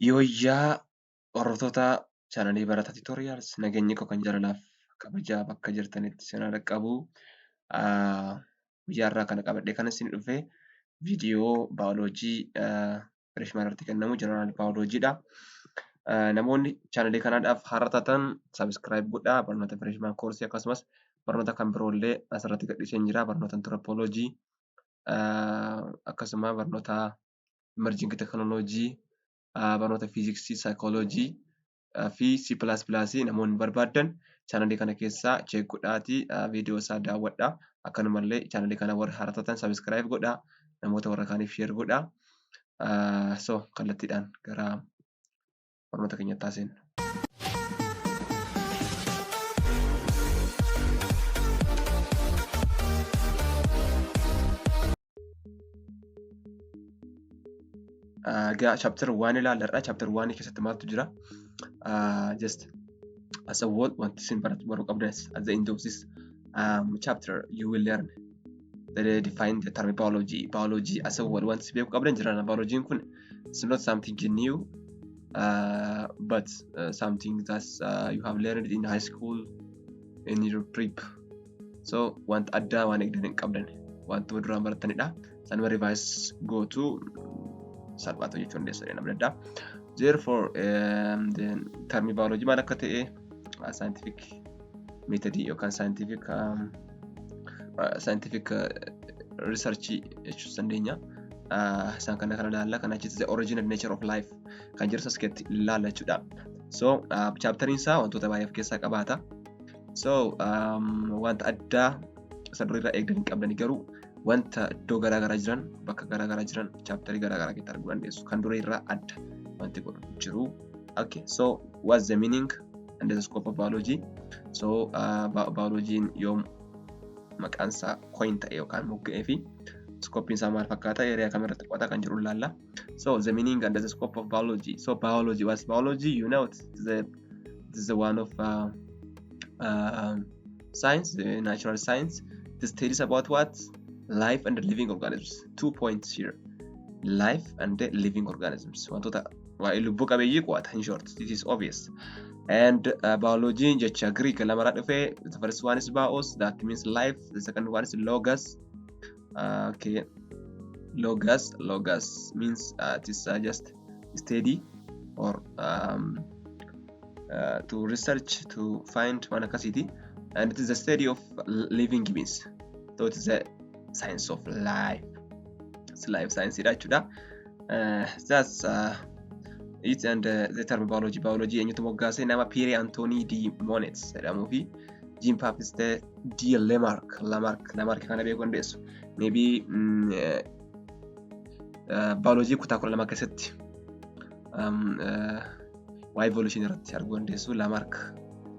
Yooyyaa hordoftoota chaanalii Barataa Tutorials, nageenyi koo kan jaalalaaf kabajaa bakka jirtanitti isin haa dhaqqabu. Guyyaa har'aa kana qabadhee kan isin dhufe viidiyoo baayoloojii freshman irratti kennamu general baayoloojiidha. Namoonni chaanalii kanaadhaaf haaraa taatan subscribe godhaa. Barnoota freshman koorsii akkasumas barnoota kan biroollee asirratti gadhiiseen jira. Barnoota antiroopooloojii, akkasuma barnoota emerging technology, barnoota fiiziksii, saayikooloojii fi C++ namoonni barbaaddan chaanalii kana keessaa check godhaatii viidiyoo isaa daawwadhaa. Akkanumallee chaanalii kana warri haaraa taatan subscribe godhaa. Namoota warra kaaniif share godhaa. So kallattiidhaan gara barnoota keenyatti haaseennu. Egaa chapter 1 ilaallarra. Chapter 1 keessatti maaltu jira? Just as a whole, wanti isin baruu qabdan, at the end of this chapter you will learn the define the term biology. Biology as a whole, wanti isin beekuu qabdan jira. Biology'n kun, it's not something new, but something that you have learned in high school, in your prep. So wanta addaa waan eegdan hin qabdan, wantuma duraan baratanidha. Sanuma revise gootu, salphaatu jechuu dandeessu namni addaa. Therefore, the term biology maal akka ta'e, scientific method yookaan scientific research jechuu dandeenya. Isaan kana kana ilaalla. Kana achitti the origin and nature of life kan jedhu as keessatti ilaalla jechuudha. So chapteriin isaa wantoota baay'ee of keessaa qabaata. So wanta addaa isa durii irraa eegdan hin qabdani, garuu wanta iddoo garaa garaa jiran, bakka garaa garaa jiran chapterii garaa garaa keessatti arguu dandeessu. Kan durii irraa adda wanti godhu jiru. Okay, so what's the meaning and the scope of biology? So biology'n yoom maqaan isaa coin ta'e yookaan mogga'ee fi scope isaa maal fakkaata, area kamirratti qo'ata kan jedhu ilaalla. So the meaning and the scope of biology. So biology, what's biology? It is the one of science, the natural science. It studies about what? Life and living organisms. Two points here. Life and the living organisms. Wantoota waa'ee lubbuu qabeeyyii qo'ata, in short. This is obvious. And biology jecha Greek lamarraa dhufe. The first one is bios, that means life. The second one is logos. Okay. Logos means it is just study or to research, to find waan akkasiiti. And it is the study of living beings. So it is a science of life. It's life science dha jechuudha. That's it. And the term biology, biology eenyutu moggaase? Nama Pierre Anthony de Monet jedhamuu fi Jean Baptiste de Lamarck. Lamarck kana beekuu dandeessu. Maybe biology kutaa 12 keessatti waa'ee evolution irratti arguu dandeessu. Lamarck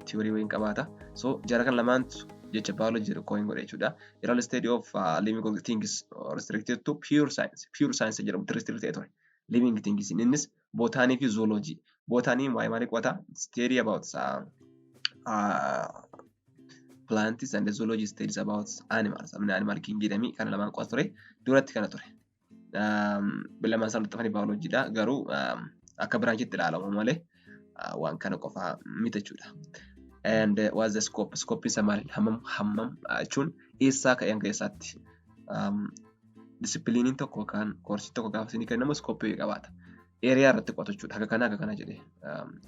theory wayiin qabaata. So jara kan lamaantu jecha biology jedhu coin godhe jechuudha. General study of living things restricted to pure science. Pure science jedhamutti restrict ta'e ture. Living things innis botany fi zoology. Botany waa'ee maalii qo'ata? Study about plants, and zoology studies about animals. Amina animal kingdom kana lamaan qo'ata ture. Duratti kana ture. Lamaan isaan walitti dhufanii biologyidha. Garuu akka branchitti ilaalamu malee waan kana qofaa miti jechuudha. And what's the scope? Scope isaa maali? Hammam jechuun eessaa ka'ee hanga eessaatti? Discipline'iin tokko yookaan koorsiin tokko gaafa isinii kennamu scope qabaata. Area irratti qo'atu jechuudha. Haga kana haga kana jedhee.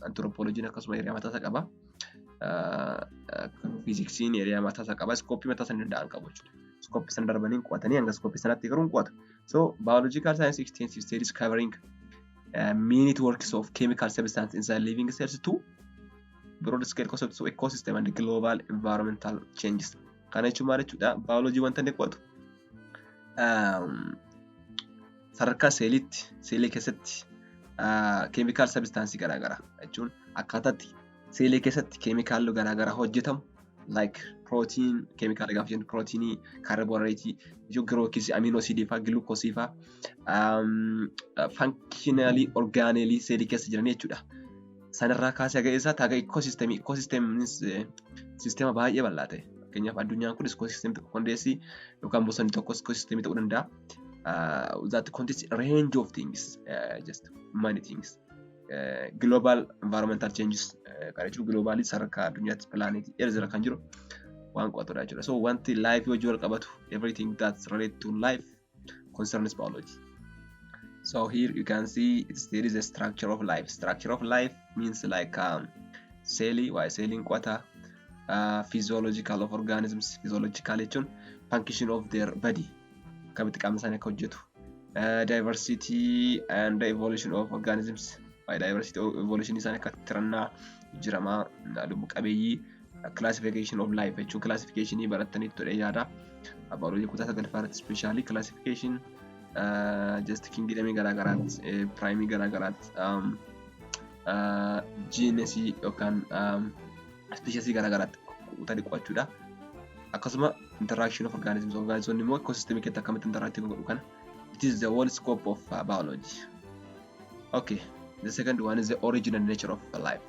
Antiroopooloojiin akkasuma area mataa isaa qaba. Fiiziksiin area mataa isaa qaba. Scope mataa isaa danda'an qabu jechuudha. Scope sana darbanii qo'atanii hanga scope sanatti garuu hin qo'atu. So biological science extensive studies covering minute works of chemical substance inside living cells to broad scale concepts of ecosystem and global environmental changes. Kana jechuun maal jechuudha? Biology wanta inni qo'atu sadarkaa seeliitti, seelii keessatti chemical substance garaagaraa jechuun akkaataatti seelii keessatti keemikaalli garaagaraa hojjetamu, like protein, keemikaala gaafa jennu proteinii, kaarbohayidireetii jechuun girookisii, amino acidii fa'aa, gilukoosii fa'aa, functionalii organelleii seelii keessa jiran jechuudha. Sanarraa kaasee haga eessaatti? Haga ecosystemii. Ecosystemiinis sisteema baay'ee bal'aa ta'e. Fakkeenyaaf, addunyaan kun ecosystemii tokko qondeessi yookaan bosonni tokkos ecosystemii ta'uu danda'a. That contains range of things, just many things. Global environmental changes kan jechuun globalii sadarkaa addunyaatti planetii Earth irra kan jiru waan qo'atudha jechuudha. So wanti life wajjin wal qabatu, everything that's related to life concerns biology. So here you can see there is a structure of life. Structure of life means like seelii, waa'ee seeliin qo'ata. Physiological of organisms, physiological jechuun function of their body, akkamitti qaamni isaanii akka hojjetu. Diversity and the evolution of organisms, waa'ee diversity of evolution isaanii akka tirannaa jijjiiramaa lubbu qabeeyyii. Classification of life jechuun classificationii barattanii ture yaada. Biology kutaa sagalaffaa irratti specially classification just kingdomii garaagaraatti, phylumii garaagaraatti, genusii yookaan speciesii garaagaraatti kutanii qo'achuudha. Akkasuma interaction of organisms, organismoonni immoo ecosystemii keessatti akkamitti interact godhu kana. It is the whole scope of biology. Okay, the second one is the origin and nature of life.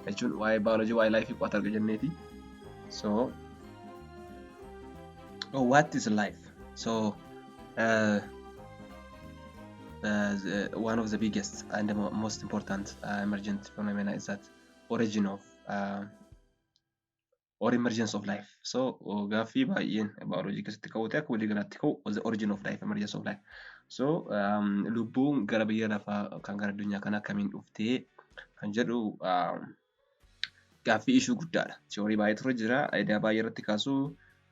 Jechuun waa'ee biology, waa'ee life qo'ata arga jenneeti. So, oh, what is life? So, one of the biggest and the most important emergent phenomena is that origin of or emergence of life. So gaaffii baay'een biology keessatti ka'u ta'e akka walii galaatti ka'u the origin of life, emergence of life. So lubbuun gara biyya lafaa kan gara addunyaa kana akkamiin dhuftee kan jedhu gaaffii ishuu guddaadha. Theory baay'eetu irra jira. Idea baay'ee irratti kaasu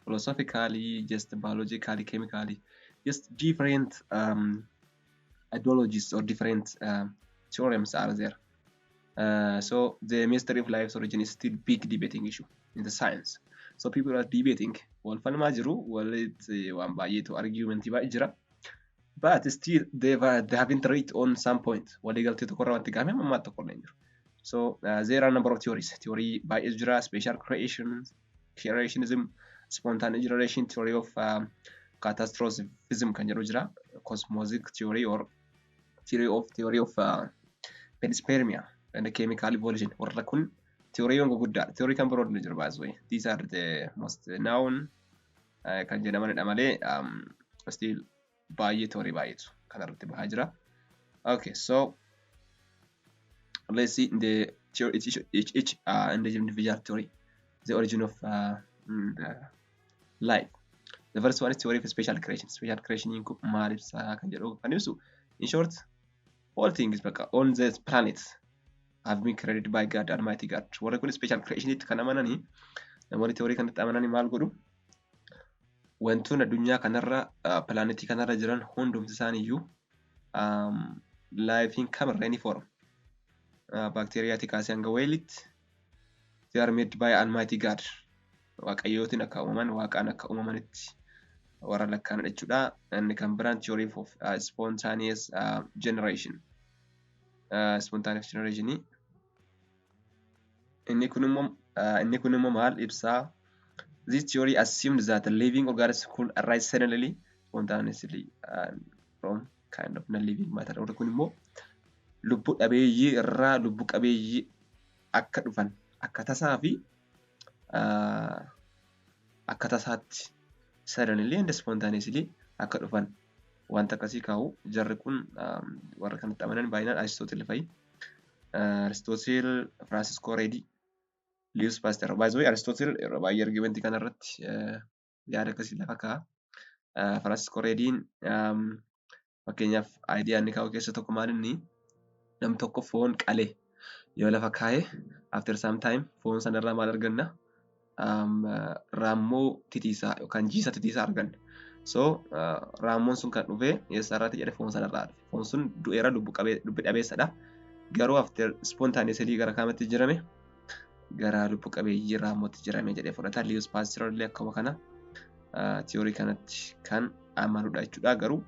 philosophically, just biologically, chemically, just different ideologies or different theorems are there. So the mystery of life's origin is still big debating issue in the science. So people are debating. Wal falmaa jiru, walitti waan baay'eetu argumentii baay'ee jira. But still they haven't reached on some point. Waliigaltee tokkorra wanti gahamee ammaa tokko illee hin jiru. So there are a number of theories. Theory baay'eetu jira. Special creation, creationism, spontaneous generation, theory of catastrophism kan jedhu jira. Cosmozoic theory or theory of panspermia and the chemical evolution. Warra kun theoryiiwwan gurguddaadha. Theory kan biroo ni jiru baay'ee. These are the most known kan jedhamanidha malee still baay'ee theory baay'eetu kan irratti bahaa jira. Okay, so let's see the theory, each individual theory, the origin of the life. The first one is theory of special creation. Special creation kun maal ibsa kan jedhu kan ibsu, in short, all things bakka on this planet have been created by God, Almighty God. Warri kun special creationitti kan amananii, namoonni theory kanatti amananii maal godhu? Wantoonni addunyaa kanarra, planetii kanarra jiran hundumti isaaniiyyuu, lifeiin kamirra, any form, baakteeriyaatii kaasee hanga whaleitti, they are made by Almighty God. Waaqayyootiin akka uumaman, waaqaan akka uumamanitti warra lakkaa'an jechuudha. Inni kan biraan theory of spontaneous generation. Spontaneous generation inni kun immoo maal ibsaa? This theory assumed that the living organisms could arise suddenly, spontaneously from kind of non-living matter. Warri kun immoo lubbu dhabeeyyii irraa lubbu qabeeyyii akka dhufan akka tasaa fi akka tasaatti, suddenly and spontaneously akka dhufan wanta akkasii kaa'u. Jarri kun warra kanatti amanan baay'inaan Aristotle fa'i. Aristotle, Francisco Redi, Louis Pasteur. By the way, Aristotle yeroo baay'ee argumentii kanarratti yaada akkasii lafa kaa'a. Francisco Rediin fakkeenyaaf idea inni kaa'u keessa tokko maal inni, nam tokko foon qalee yoo lafa kaa'e, after some time foon sanarraa maal arganna? Raammoo titiisaa yookaan jiisa titiisaa arganna. So raammoon sun kan dhufe eessarraati jedhe, foon sanarraa dhufe. Foon sun du'eera, lubbu dhabeessadha. Garuu after spontaneously gara kaamatti jirame, gara lubbu qabeeyyii raammootti jirame jedhee fudhata. Louis Pasteur illee akkuma kana theory kanatti kan amanudha jechuudha. Garuu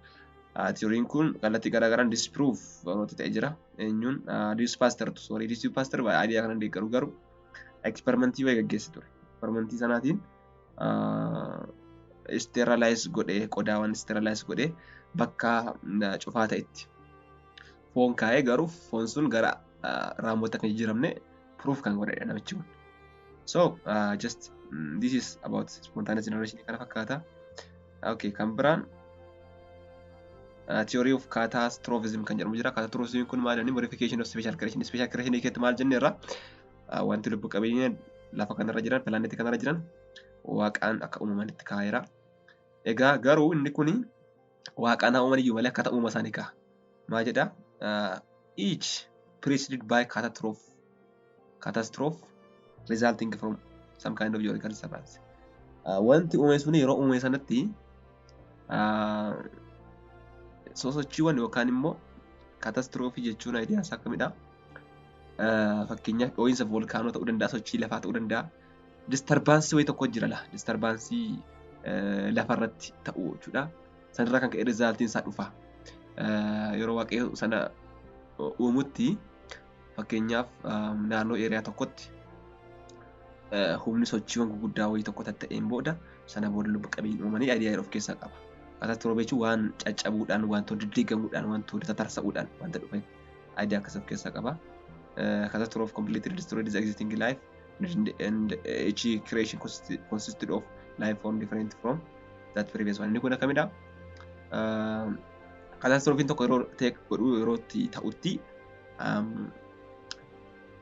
theoryn kun kallattii garaagaraan disprove barnoota ta'ee jira. Eenyuun? Louis Pasteur, sorry, Louis Pasteur idea kana deeggaru, garuu experimentii wayii gaggeesse ture. Experimentii sanaatiin sterilize godhee, qodaawwan sterilize godhee bakka cufaa ta'etti foon kaa'ee, garuu foon sun gara raammoota akka hin jijjiiramne proof kan godhedha namichi kun. So just this is about spontaneous generation kana fakkaata. Okay, kan biraan Theory of catastrophism kan jedhamu jira. Catastrophism kun maal jedhani? Modification of special creation. Special creation keessatti maal jenne irra, wanti lubbu qabeeyyiin lafa kanarra jiran, pilaanetii kanarra jiran waaqaan akka uumamanitti kaa'eera. Egaa garuu inni kuni waaqaan haa uuman iyyuu malee akkaataa uumama isaanii kaa'a. Maal jedhaa? Each preceded by catastrophe resulting from some kind of geological disturbance. Wanti uume sun yeroo uume sanatti sosochiiwwan yookaan immoo catastrophe jechuun ideaan isaa akkamidha? Fakkeenyaaf, dhoo'insa volkaanoo ta'uu danda'a, sochii lafaa ta'uu danda'a. Disturbance wayii tokko jira laa, disturbance lafarratti ta'u jechuudha. Sanarraa kan ka'e resultiin isaa dhufa. Yeroo Waaqayyo sana uumutti, fakkeenyaaf, naannoo area tokkotti humni sochiiwwan gurguddaa wayii tokko tatta'een booda, sana booda lubbu qabeeyyiin uumanii idea of keessaa qaba. Catastrophe jechuun waan caccabuudhaan, wantoota diddiigamuudhaan, wantoota tatarsa'uudhaan wanta dhufe idea akkas of keessaa qaba. Catastrophe completely destroyed the existing life and each creation consisted of life form different from that previous one. Inni kun akkamidha? Catastropheiin tokko yeroo ta'e godhuu, yeroo itti ta'utti,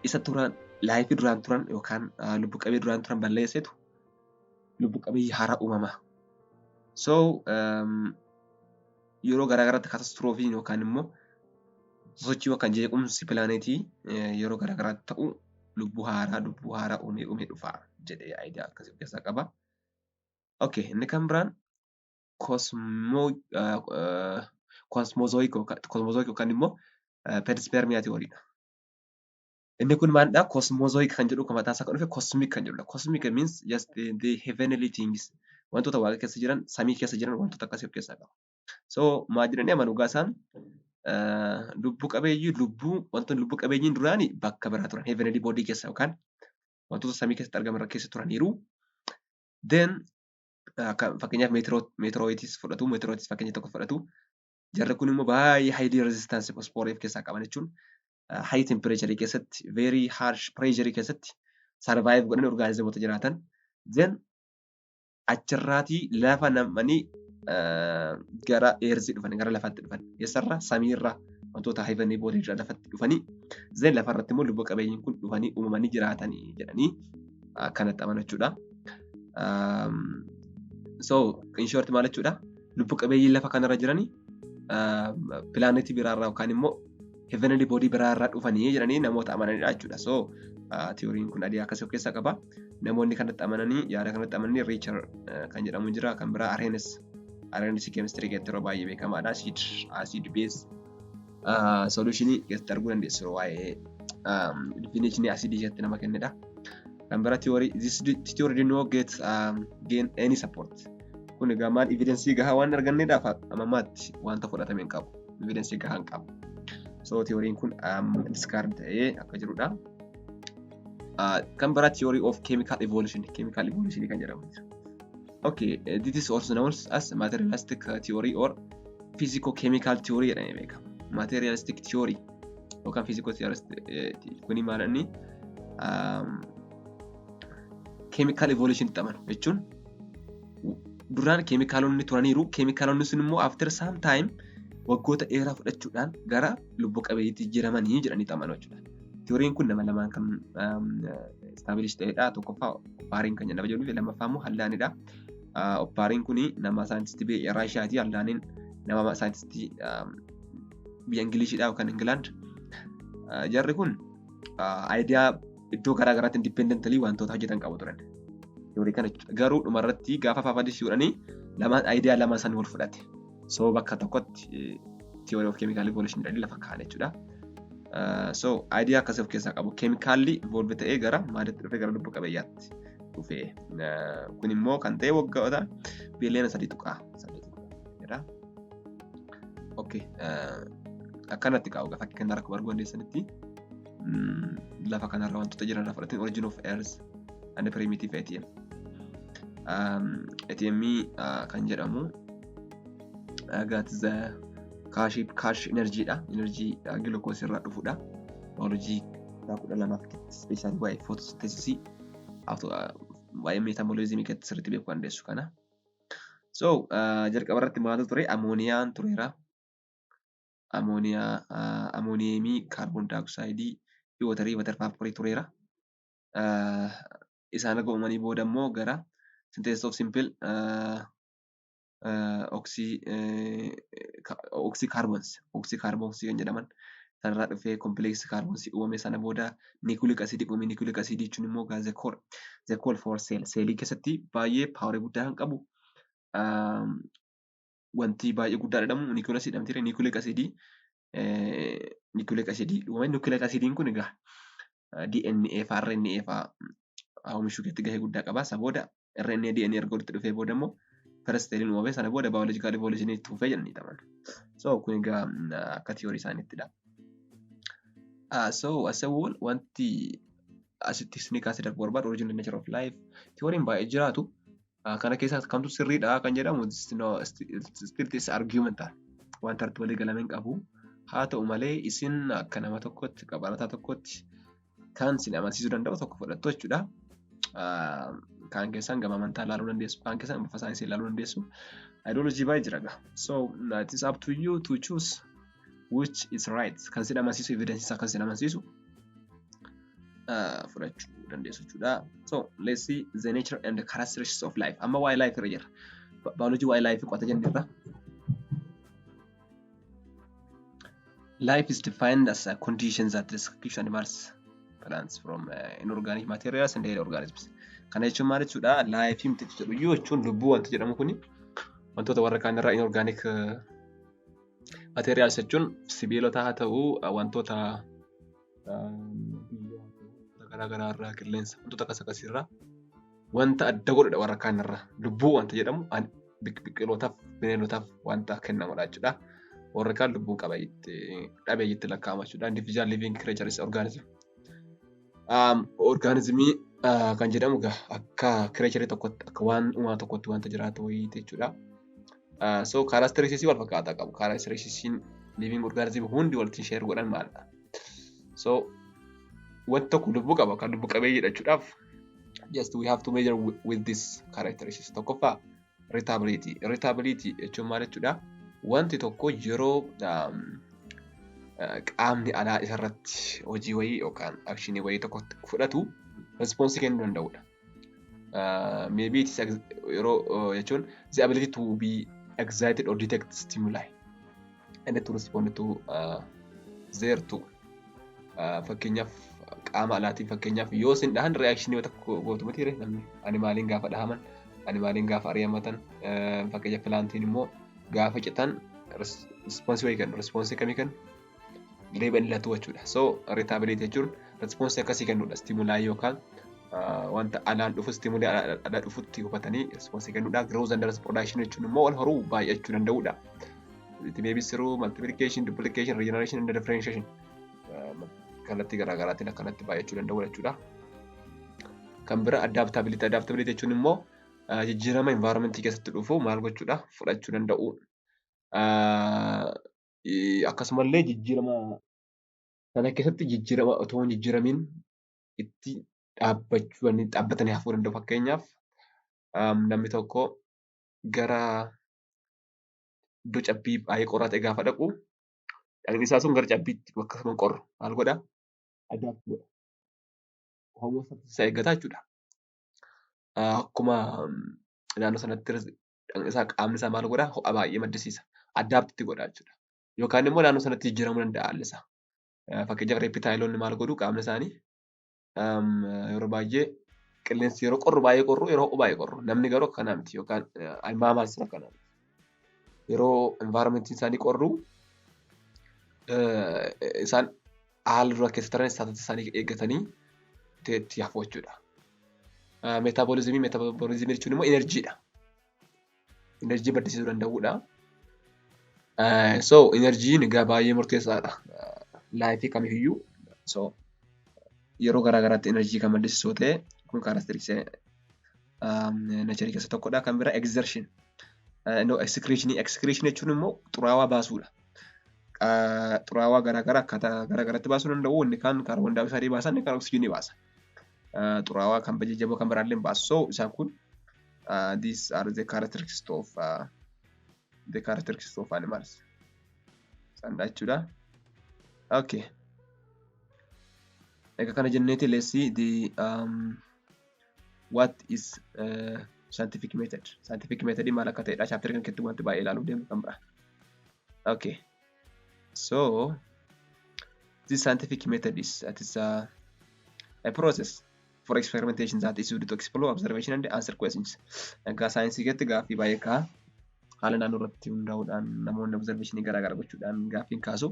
isa turan, life duraan turan yookaan lubbu qabeeyyii duraan turan balleessetu lubbu qabeeyyii haaraa uumama. So yeroo garaa garaatti catastropheiin yookaan immoo sochii yookaan jeequmsi pilaanetii yeroo garaa garaatti ta'u lubbuu haaraa uumee uumee dhufa jedhee idea akkasii of keessaa qaba. Okay, inni kan biraan cosmozoic yookaan immoo panspermia theorydha. Inni kun maalidha? Cosmozoic kan jedhu kan mataa isaa kan dhufe cosmic kan jedhudha. Cosmic means just the heavenly things. Wantoota waaqa keessa jiran, samii keessa jiran, wantoota akkasii of keessaa qaba. So maal jedhanii amanu egaa isaan? Lubbu qabeeyyii, lubbuu, wantoonni lubbu qabeeyyiin duraanii bakka biraa turan, heavenly body keessa yookaan wantoota samii keessatti argaman keessa turaniiru. Then fakkeenyaaf meteoroids fudhatu, meteoroids fakkeenya tokko fudhatu. Jarri kun immoo baay'ee highly resistance spore of keessaa qaban jechuun high temperature keessatti, very harsh pressure keessatti survive godhanii organismoota jiraatan. Then achirraatii lafa nam'anii gara earthii dhufan, gara lafaatti dhufan. Eessarraa? Samiirraa, wantoota heavenly body irraa lafatti dhufanii, then lafarratti immoo lubbu qabeeyyiin kun dhufanii uumamanii jiraatanii jedhanii akkanatti amanu jechuudha. So in short maal jechuudha? Lubbu qabeeyyiin lafa kanarra jiranii pilaanetii biraarraa yookaan immoo heavenly body biraarraa dhufanii jedhanii namoota amananidha jechuudha. So theoryn kun idea akkasii of keessaa qaba. Namoonni kanatti amananii, yaada kanatti amananii, Richter kan jedhamu jira. Kan biraa Arrhenius. Arrhenius chemistry keessatti yeroo baay'ee beekamaadha. Acid base solution keessatti arguu dandeessu, yeroo waa'ee definition acidii keessatti nama kennedha. Kan biraa theory, this theory did not get gain any support. Kun egaa maal, evidence gahaa waan arganneedhaaf amamaatti wanta fudhatame hin qabu. Evidence gahaa hin qabu. So theoryn kun discard ta'ee akka jirudha. Kan biraa theory of chemical evolution, chemical evolution kan jedhamu jira. Okay, this is also known as materialistic theory or physico-chemical theory jedhamee beekama. Materialistic theory yookaan physico kuni maal inni? Chemical evolution itti amanu jechuun duraan keemikaalonni turaniiru, keemikaalonni sun immoo after some time, waggoota dheeraa fudhachuudhaan gara lubbu qabeeyyiitti jijjiiramanii jedhanii amanu jechuudha. Theoryn kun nama lamaan kan establish ta'edha. Tokkoffaa Oparin kan jedhamu jedhu, lammaffaa immoo Haldaneidha. Oparin kun nama saayintistii biyya Raashiyaati. Haldaneiin nama saayintistii biyya Ingiliishidha yookaan Ingilaand. Jarri kun idea iddoo garaa garaatti independently wantoota hojjetan qabu turan. Theory kana garuu dhumarratti gaafa publish godhanii lamaan idea lama san wal fudhate. So bakka tokkotti theory of chemical evolution jedhanii lafa kaa'an jechuudha. So idea akkasii of keessaa qabu. Keemikaalli evolve ta'ee gara maalitti dhufe? Gara lubbu qabeeyyaatti dhufe. Kun immoo kan ta'e waggoota biiliyoona 3.8 jedha. Okay. Akkanatti kaa'u fakkii kanarra akkuma arguu dandeessanitti, lafa kanarra wantoota jiran irraa fudhateen origin of earth and primitive ATM. ATM kan jedhamu gaati cash energydha. Energy glucose irraa dhufudha. Biology 12 specially waa'ee photosynthesis, waa'ee metabolism keessatti sirriitti beekuu dandeessu kana. So jalqaba irratti maaltu ture? Amooniyaan tureera. Ammonia, ammoniumii, carbon dioxideii fi waterii, water vaporii tureera. Isaan erga uumamanii booda immoo gara synthesis of simple oxycarbons kan jedhaman sanarraa dhufee complex carbons uumame. Sana booda nucleic acid uume. Nucleic acid jechuun immoo the core for cell, seelii keessatti baay'ee powerii guddaa kan qabu, wanti baay'ee guddaa jedhamu nucleus jedhamti. Nucleic acid uumame. Nucleic acidiin kun egaa DNA fa'aa RNA fa'aa oomishuu keessatti gahee guddaa qaba. Isa booda RNA, DNA erga walitti dhufee booda immoo first celliin uumame. Sana booda biological evolution itti fufee jedhanii amanu. So kun egaa akka theory isaaniittidha. So as a whole, wanti asitti isinii kaasee darbu barbaadu, origin and nature of life theoryin baay'ee jiraatu. Kana keessaa kamtu sirriidha kan jedhamu still this argument wanta irratti walii galame hin qabu. Haa ta'u malee, isin akka nama tokkotti, akka barataa tokkotti kan isin amansiisuu danda'u tokko fudhattu jechuudha. Kaan keessan gama amantaa ilaaluu dandeessu, kaan keessan bifa saayinsii ilaaluu dandeessu. Ideology baay'ee jira egaa. So it is up to you to choose which is right. Kan isin amansiisu, evidence isaa kan isin amansiisu fudhachuu dandeessu jechuudha. So let's see the nature and the characteristics of life. Amma waa'ee life irra jira. Biology waa'ee life qo'ata jenneerra. Life is defined as a condition that describes animals, plants from inorganic materials and dead organisms. Kana jechuun maal jechuudha? Life miti jedhu iyyuu jechuun lubbuu wanti jedhamu kuni wantoota warra kaan irraa, inorganic materials jechuun sibiilota haa ta'u, wantoota biyyoo haa ta'u, garaa garaa irraa, qilleensa, wantoota akkas akkasii irraa wanta adda godhudha warra kaan irraa. Lubbuu wanta jedhamu biqilootaaf, bineeldotaaf wanta kennamudha jechuudha. Warra kaan lubbuu dhabeeyyitti lakkaa'ama jechuudha. Individual living creatures organism. Organismii kan jedhamu egaa akka creature tokkotti, akka waan uumaa tokkotti wanta jiraatu wayiiti jechuudha. So characteristics wal fakkaataa qabu. Characteristics living organism hundi walitti share godhan maalidha? So wanti tokko lubbuu qaba kan lubbu qabeeyyii jechuudhaaf, just we have to measure with this characteristics. Tokkoffaa, irritability. Irritability jechuun maal jechuudha? Wanti tokko yeroo qaamni alaa isarratti hojii wayii yookaan actionii wayii tokko fudhatu responseii kennuu danda'udha. Maybe it is yeroo jechuun the ability to be excited or detect stimuli and to respond to there too. Fakkeenyaaf qaama alaatiin, fakkeenyaaf yoo isin dhahan reactionii tokko gootu miti namni, animaliin gaafa dhahaman, animaliin gaafa ari'amatan, fakkeenyaaf plantiin immoo gaafa citan responseii wayii kennu. Responseii kamii kennu? Deebi'an jechuudha. So irritability jechuun responseii akkasii kennudha. Stimuli yookaan wanta alaan dhufu, stimuli alaa dhufutti hubatanii responseii kennudha. Growth and reproduction jechuun immoo wal horuu, baay'achuu danda'udha. It may be through multiplication, duplication, regeneration and differentiation. Kallattii garaagaraatiin akkanatti baay'achuu danda'u jechuudha. Kan bira adaptability. Adaptability jechuun immoo jijjiirama environmentii keessatti dhufu maal gochuudha? Fudhachuu danda'u. Akkasumallee jijjiirama sana keessatti jijjiirama otoo hin jijjiiramiin itti dhaabbachuu, dhaabbatanii hafuu danda'u. Fakkeenyaaf namni tokko gara iddoo cabbii baay'ee qorraa ta'e gaafa dhaqu, dhagni isaa sun gara cabbiitti akkasuma hin qorru, maal godhaa? Adapt godha. Homeostasis isaa eeggata jechuudha. Akkuma naannoo sanatti dhagni isaa, qaamni isaa maal godhaa? Ho'a baay'ee maddisiisa. Adapt godha jechuudha. Yookaan immoo naannoo sanatti jijjiiramuu danda'a haalli isaa. Fakkeenyaaf reptileonni maal godhu? Qaamni isaanii yeroo baay'ee qilleensi yeroo qorru baay'ee qorru, yeroo ho'u baay'ee qorru. Namni garuu akkanaa miti, yookaan mammals akkanaa miti. Yeroo environmentiin isaanii qorru isaan haala dura keessa turan statusii isaanii eeggatanii itti hafu jechuudha. Metabolismii jechuun immoo energydha. Energy maddisiisuu danda'uudha. So energyn egaa baay'ee murteessaadha lifeii kamiifiyyuu. So yeroo garaa garaatti energy kan maddisiisu ta'e, kun characteristicsii natureii keessa tokkodha. Kan biraa exertion. No, excretion. Excretion jechuun immoo xuraawaa baasuudha. Xuraawaa garaa garaa akkaataa garaa garaatti baasuu danda'u. Inni kaan carbon dioxideii baasa, inni kaan oksijiinii baasa. Xuraawaa kan jajjaboo kan biraallee hin baasu. So isaan kun these are the characteristics of animals. Sanadha jechuudha. Okay. Egaa kana jenneeti, let's see the what is scientific method. Scientific method maal akka ta'edha. Chapter kan keessatti wanti baay'ee ilaaluu deemu kan biraa. Okay. So this scientific method is that is a process for experimentation that is used to explore observation and answer questions. Egaa saayinsii keessatti gaaffii baay'ee ka'a. Haala naannoo irratti hundaa'uudhaan namoonni observationii garaa garaa gochuudhaan gaaffiin kaasu.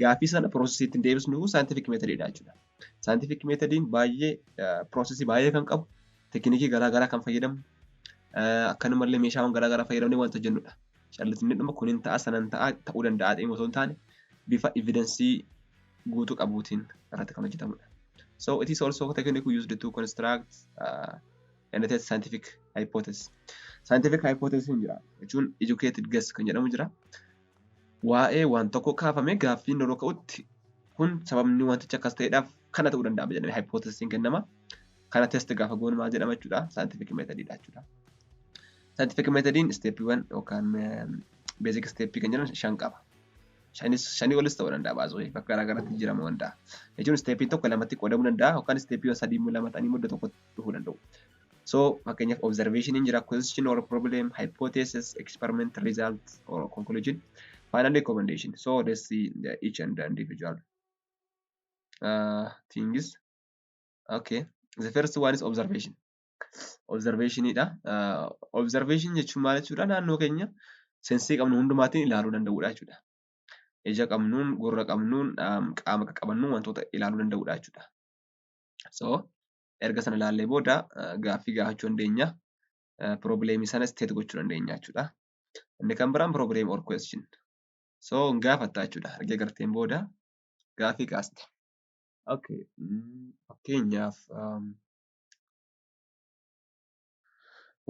Gaaffii sana processii ittiin deebisnu scientific methodidha jechuudha. Scientific methodiin baay'ee processii baay'ee kan qabu, tekinikii garaa garaa kan fayyadamu, akkanumallee meeshaawwan garaa garaa fayyadamnee wanta hojjennudha. Callisnee dhuma kun hin ta'a, sanan ta'a, ta'uu danda'a ta'ee osoo hin taane, bifa evidencii guutuu qabuutiin irratti kan hojjetamudha. So it is also technique used to construct and test scientific hypothesis. Scientific hypothesis hin jira jechuun educated guess kan jedhamu jira. Waa'ee waan tokko kaafamee gaaffiin yeroo ka'utti, kun sababni wantichi akkas ta'eedhaaf kana ta'uu danda'a jedhamee hypothesis kennama. Kana test gaafa goonu maal jedhama jechuudha? Scientific methodidha jechuudha. Scientific methodiin steppiiwwan yookaan basic steppii kan jedhamu shan qaba. Shanii olis ta'uu danda'a, baasuu bakka garaa garaatti jijjiiramuu danda'a. Jechuun steppiin tokko lamatti qoodamuu danda'a yookaan steppiiwwan sadii immoo lama ta'anii iddoo tokkotti dhufuu danda'u. So fakkeenyaaf observation jira, question or problem, hypothesis, experiment, result or conclusion, final recommendation. So let's see the each and the individual things. Okay, the first one is observation. Observationidha. Observation jechuun maal jechuudha? Naannoo keenya sensii qabnu hundumaatiin ilaaluu danda'uudha jechuudha. Ija qabnuun, gurra qabnuun, qaama qaqqabannuun wantoota ilaaluu danda'uudha jechuudha. So erga sana ilaallee booda gaaffii gaafachuu dandeenya. Problemii sana state gochuu dandeenya jechuudha. Inni kan biraan problem or question. So gaafatta jechuudha. Erga garteen booda gaaffii kaasta. Okay. Fakkeenyaaf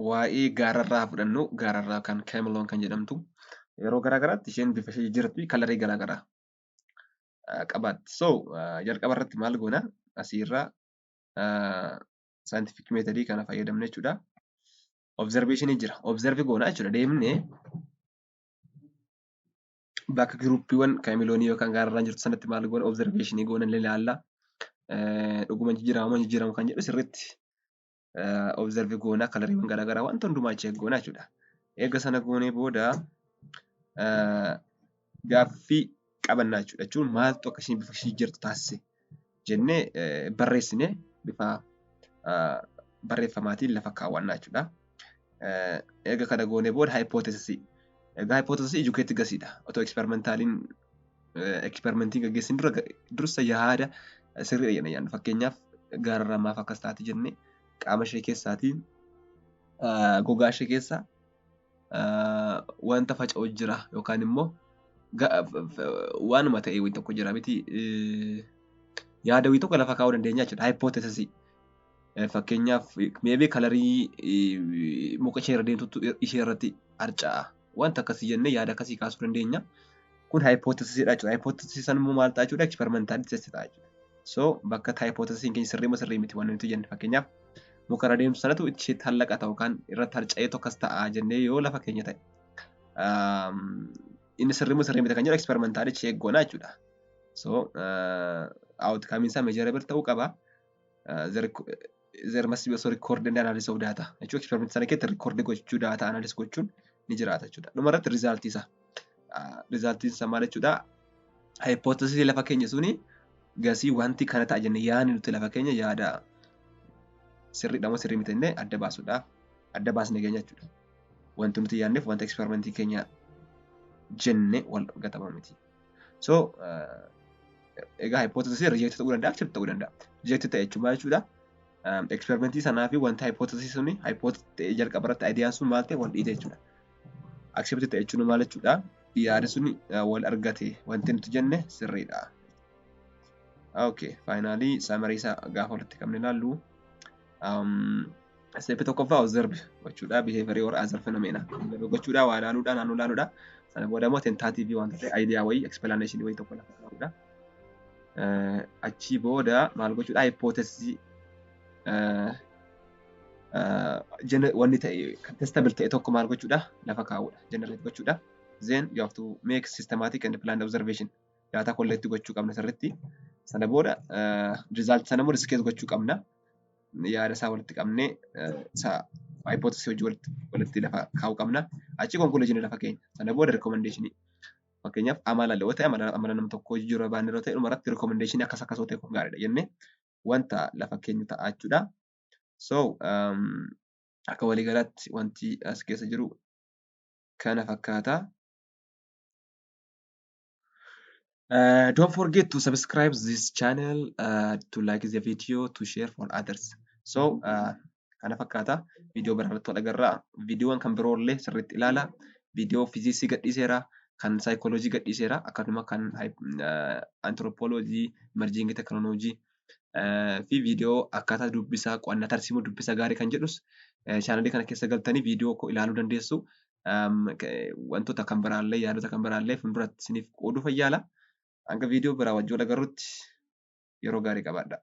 waa'ee gaararraa fudhannu, gaararraa kan chameleon kan jedhamtu yeroo garaa garaatti isheen bifa ishee jijjiirratti, colorii garaa garaa qabaatti. So jalqaba irratti maal goona? Asiirraa scientific methodii kana fayyadamne jechuudha. Observation jira. Observe goona jechuudha. Deemnee bakka groupiiwwan chameleonii yookaan gaararraan jirtu sanatti maal goona? Observationii goona, ni ilaalla. Dhuguma jijjiirama moo jijjiiramu kan jedhu sirriitti observe goona, coloriiwwan garaa garaa wanta hundumaa check goona jechuudha. Eega sana goonee booda gaaffii qabannaa jechuudha. Jechuun maaltu akka isheen bifa ishee jijjiirtu taasise jennee barreessinee bifa barreeffamaatiin lafa kaawwannaa jechuudha. Eega kana goonee booda hypothesisii. Egaa hypothesisii educated guessiidha. Otoo experimentaliin experimentii gaggeessin dura dursa yaada sirriidha jennee yaadnu. Fakkeenyaaf gaararraa maaf akkas taati jennee qaama ishee keessaatiin, gogaa ishee keessa wanta faca'u jira yookaan immoo waanuma ta'e wayii tokko jira miti, yaada wayii tokko lafa kaa'uu dandeenya jechuudha. Hypothesisii. Fakkeenyaaf maybe colorii muka ishee irra deemtutu ishee irratti harca'a. Wanta akkasii jennee yaada akkasii kaasuu dandeenya. Kun hypothesisiidha jechuudha. Hypothesisii sana immoo maal ta'a jechuudha? Experimental test ta'a jechuudha. So bakka hypothesisiin keenya sirrii moo sirrii miti waan nuti jenne, fakkeenyaaf muka irra deemtu sanatu isheetti hallaqata yookaan irratti harca'eetu akkas ta'a jennee yoo lafa keenya ta'e, inni sirrii moo sirrii miti kan jedhu experimental check goona jechuudha. So outcome isaa measurable ta'uu qaba. There must be also record and analysis of data. Jechuun experiment sana keessatti record gochuu, data analysis gochuun ni jiraata jechuudha. Dhuma irratti result isaa. Resultiin isaa maal jechuudha? Hypothesis lafa keenya suni gasii wanti kana ta'a jennee yaadni nuti lafa keenya yaada sirriidha moo sirrii miti jennee adda baasuudhaaf adda baasnee keenya jechuudha. Wanti nuti yaadneef wanta experimentii keenya jenne wal gatama miti. So egaa hypothesis reject ta'uu danda'a, accept ta'uu danda'a. Reject ta'e jechuun maal jechuudha? Experimentii sanaa fi wanta hypothesis suni hypothesis ta'e jalqaba irratti ideaan sun maal ta'e, wal dhiite jechuudha. Accept ta'e jechuun maal jechuudha? Yaadi suni wal argate, wanti nuti jenne sirriidha. Okay, finally summary isaa gaafa walitti qabne ilaallu. Step tokkoffaa observe gochuudha, behavior or other phenomena. Observe gochuudha, waa ilaaluudha, naannoo ilaaluudha. Sana booda immoo tentative wanta ta'e idea wayii, explanation wayii tokko lafa kaa'uudha. Achii booda maal gochuudha? Hypothesis wanni ta'e kan testable ta'e tokko maal gochuudha? Lafa kaa'uudha, generate gochuudha. Then you have to make systematic and planned observation. Data collect gochuu qabna sirriitti. Sana booda result sana immoo discuss gochuu qabna. Yaada isaa walitti qabnee isa hypothesis hojii walitti lafa kaa'uu qabna. Achi conclusion lafa keenya. Sana booda recommendation. Fakkeenyaaf, amala yoo ta'e, amala nama tokkoo jijjiiruu barbaanne yoo ta'e, dhumarratti recommendation akkas akkas yoo ta'e kun gaariidha jennee wanta lafa keenyu ta'a jechuudha. So akka waliigalaatti wanti as keessa jiru kana fakkaata. Don't forget to subscribe this channel, to like the video, to share for others. So kana fakkaata. Viidiyoo biraa irratti wal agarraa. Viidiyoowwan kan biroo illee sirriitti ilaala. Viidiyoo fiiziksii gadhiiseera, kan saayikooloojii gadhiiseera, akkasuma kan anthropology, emerging technology fi viidiyoo akkaataa dubbisaa, qo'annaa tarsiimoo dubbisa gaarii kan jedhus chaanalii kana keessa galtanii viidiyoo koo ilaaluu dandeessu. Wantoota kan biraallee, yaadota kan biraallee fuulduratti isiniif qooduu fayyaala. Hanga viidiyoo biraa wajjin wal agarrutti yeroo gaarii qabaadhaa.